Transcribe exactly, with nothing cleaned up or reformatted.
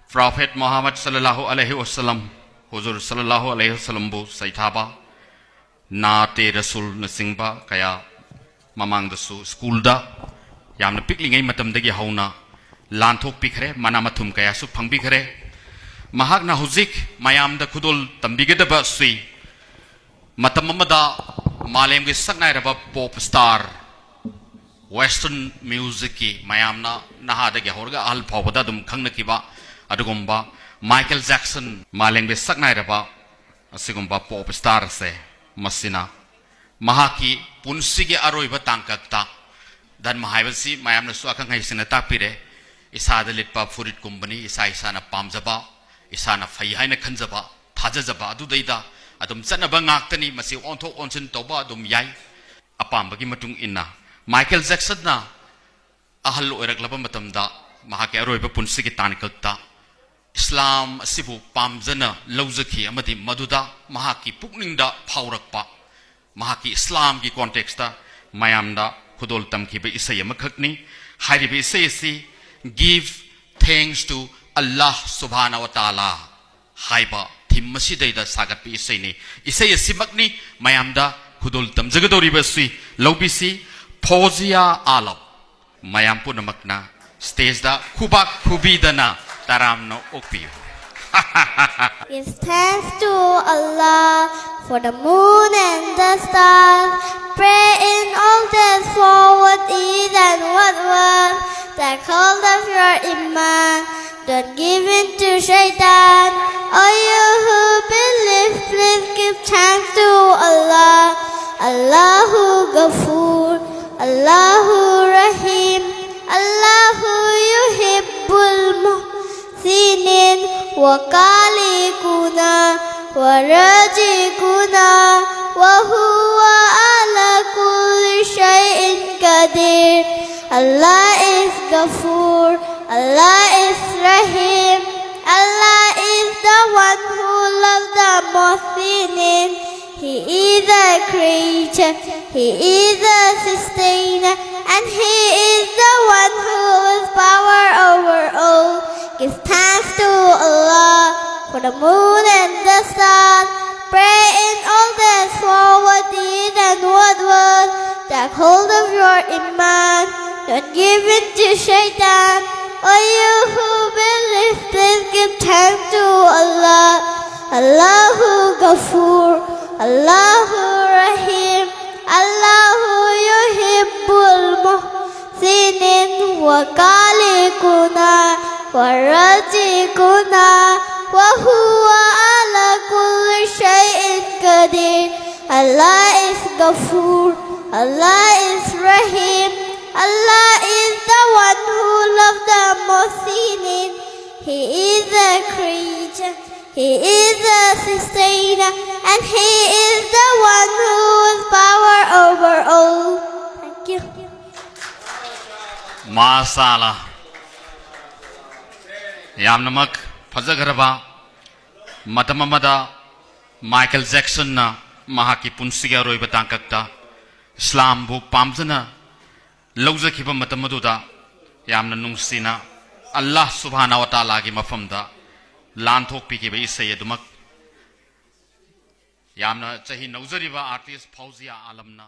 Prophet Muhammad sallallahu alaihi wasallam, Huzur sallallahu alaihi wasallamꯕꯨ ꯁꯩꯊꯥꯕ, ꯅꯥꯇꯦ ꯔꯁꯨꯜꯅꯆꯤꯡꯕ ꯀꯌꯥ ꯃꯃꯥꯡꯗꯁꯨ ꯁ꯭ꯀꯨꯜꯗ ꯌꯥꯝꯅ ꯄꯤꯛꯂꯤꯉꯩ ꯃꯇꯝꯗꯒꯤ ꯍꯧꯅ ꯂꯥꯟꯊꯣꯛꯄꯤꯈ꯭ꯔꯦ, ꯃꯅꯥ ꯃꯊꯨꯝ ꯀꯌꯥꯁꯨ ꯐꯪꯕꯤꯈ꯭ꯔꯦ꯫ ꯃꯍꯥꯛꯅ ꯍꯧꯖꯤꯛ ꯃꯌꯥꯝꯗ ꯈꯨꯗꯣꯜ ꯇꯝꯕꯤꯒꯗꯕ ꯑꯁꯤ ꯃꯇꯝ ꯑꯃꯗ ꯃꯥꯂꯦꯝꯒꯤ ꯁꯛꯅꯥꯏꯔꯕ ꯄꯣꯞ ꯁ꯭ꯇꯥꯔ, ꯋꯦꯁꯇꯔꯟ ꯃ꯭ꯌꯨꯖꯤꯛꯀꯤ ꯃꯌꯥꯝꯅ ꯅꯍꯥꯗꯒꯤ ꯍꯧꯔꯒ ꯑꯍꯜ ꯐꯥꯎꯕꯗ ꯑꯗꯨꯝ ꯈꯪꯅꯈꯤꯕ ꯑꯗꯨꯒꯨꯝꯕ ꯃꯥꯏꯀꯦꯜ ꯖꯦꯛꯁꯟ, ꯃꯥꯂꯦꯝꯒꯤ ꯁꯛꯅꯥꯏꯔꯕ ꯑꯁꯤꯒꯨꯝꯕ ꯄꯣꯞ ꯁ꯭ꯇꯥꯔ ꯑꯁꯦ, ꯃꯁꯤꯅ ꯃꯍꯥꯛꯀꯤ ꯄꯨꯟꯁꯤꯒꯤ ꯑꯔꯣꯏꯕ ꯇꯥꯡꯀꯛꯇ ꯙꯔꯃ ꯍꯥꯏꯕꯁꯤ ꯃꯌꯥꯝꯅꯁꯨ ꯑꯈꯪ ꯑꯍꯩꯁꯤꯡꯅ ꯇꯥꯛꯄꯤꯔꯦ, ꯏꯁꯥꯗ ꯂꯤꯠꯄ ꯐꯨꯔꯤꯠꯀꯨꯝꯕꯅꯤ, ꯏꯁꯥ ꯏꯁꯥꯅ ꯄꯥꯝꯖꯕ, ꯏꯁꯥꯅ ꯐꯩ ꯍꯥꯏꯅ ꯈꯟꯖꯕ, ꯊꯥꯖꯖꯕ ꯑꯗꯨꯗꯩꯗ ꯑꯗꯨꯝ ꯆꯠꯅꯕ ꯉꯥꯛꯇꯅꯤ꯫ ꯃꯁꯤ ꯑꯣꯟꯊꯣꯛ ꯑꯣꯟꯁꯤꯟ ꯇꯧꯕ ꯑꯗꯨꯝ ꯌꯥꯏ, ꯑꯄꯥꯝꯕꯒꯤ ꯃꯇꯨꯡ ꯏꯟꯅ꯫ ꯃꯥꯏꯀꯦꯜ ꯖꯦꯛꯁꯟꯅ ꯑꯍꯜ ꯑꯣꯏꯔꯛꯂꯕ ꯃꯇꯝꯗ ꯃꯍꯥꯛꯀꯤ ꯑꯔꯣꯏꯕ ꯄꯨꯟꯁꯤꯒꯤ ꯇꯥꯡꯀꯛꯇ ꯏꯁꯂꯥꯝ ꯑꯁꯤꯕꯨ ꯄꯥꯝꯖꯅ ꯂꯧꯖꯈꯤ ꯑꯃꯗꯤ ꯃꯗꯨꯗ ꯃꯍꯥꯛꯀꯤ ꯄꯨꯛꯅꯤꯡꯗ ꯐꯥꯎꯔꯛꯄ, ꯃꯍꯥꯛꯀꯤ ꯏꯁꯂꯥꯝꯒꯤ ꯀꯣꯟꯇꯦꯛꯁꯇ ꯃꯌꯥꯝꯗ ꯈꯨꯗꯣꯜ ꯇꯝꯈꯤꯕ ꯏꯁꯩ ꯑꯃꯈꯛꯅꯤ꯫ ꯍꯥꯏꯔꯤꯕ ꯏꯁꯩ ꯑꯁꯤ Give Thanks to Allah Subhanahu wa Ta'ala ꯍꯥꯏꯕ ꯊꯤꯝ ꯑꯁꯤꯗꯩꯗ ꯁꯥꯒꯠꯄ ꯏꯁꯩꯅꯤ꯫ ꯏꯁꯩ ꯑꯁꯤꯃꯛꯅꯤ ꯃꯌꯥꯝꯗ ꯈꯨꯗꯣꯜ ꯇꯝꯖꯒꯗꯧꯔꯤꯕ ꯑꯁꯤ꯫ ꯂꯧꯕꯤꯁꯤ, ꯐꯣꯖꯤꯌꯥ ꯑꯥꯂꯝ꯫ ꯃꯌꯥꯝ ꯄꯨꯝꯅꯃꯛꯅ ꯁ꯭ꯇꯦꯖꯗ ꯈꯨꯕꯥꯛ ꯈꯨꯕꯤꯗꯅ ꯇꯔꯥꯝꯅ ꯑꯣꯛꯄꯤꯌꯨ꯫ Give thanks to Allah for the moon and the stars. Pray in all days forward, east and westward. Take hold of your iman, don't give in to shaitan. O you who believe, please give thanks to Allah. Allahu Ghafoor, Allahu Rahim, Allahu Yuhibbul Muhsinin, wa Khaliquna, wa Raziquna, wa huwa ala kulli shay'in qadir. Allah is Ghafoor, Allah is Rahim, Allah is the one who loves the Muhsinin. He is the creator, He is the sustainer, and He is the one who has power over all. Give thanks to the moon and the sun. Pray in all days, forward deed and word word. Take hold of your iman, don't give in to shaitan. O you who believe, please give thanks to Allah. Allahu Ghafoor, Allahu Rahim, Allahu Yuhibbul Muhsinin, wa Khaliquna, wa Raziquna, wa huwa ala kulli shay'in qadir. Allah is Ghafoor, Allah is Rahim, Allah is the one who loves the Muhsinin. He is the creator, He is the sustainer, and He is the one who has power over all. Thank you. Masala. ꯌꯥꯝꯅꯃꯛ ꯐꯖꯈ꯭ꯔꯕ꯫ ꯃꯇꯝ ꯑꯃꯗ Michael ꯖꯦꯛꯁꯟꯅ ꯃꯍꯥꯛꯀꯤ ꯄꯨꯟꯁꯤꯒꯤ ꯑꯔꯣꯏꯕ ꯇꯥꯡꯀꯛꯇ ꯏꯁꯂꯥꯝꯕꯨ ꯄꯥꯝꯖꯅ ꯂꯧꯖꯈꯤꯕ ꯃꯇꯝ ꯑꯗꯨꯗ ꯌꯥꯝꯅ ꯅꯨꯡꯁꯤꯅ ꯑꯜꯂꯥꯍ ꯁꯨꯕꯍꯥꯅ ꯋ ꯇꯥꯂꯥꯒꯤ ꯃꯐꯝꯗ ꯂꯥꯟꯊꯣꯛꯄꯤꯈꯤꯕ ꯏꯁꯩ ꯑꯗꯨꯃꯛ ꯌꯥꯝꯅ ꯆꯍꯤ ꯅꯧꯖꯔꯤꯕ ꯑꯥꯔꯇꯤꯁ ꯐꯧꯖꯤꯌꯥ ꯑꯥꯂꯝꯅ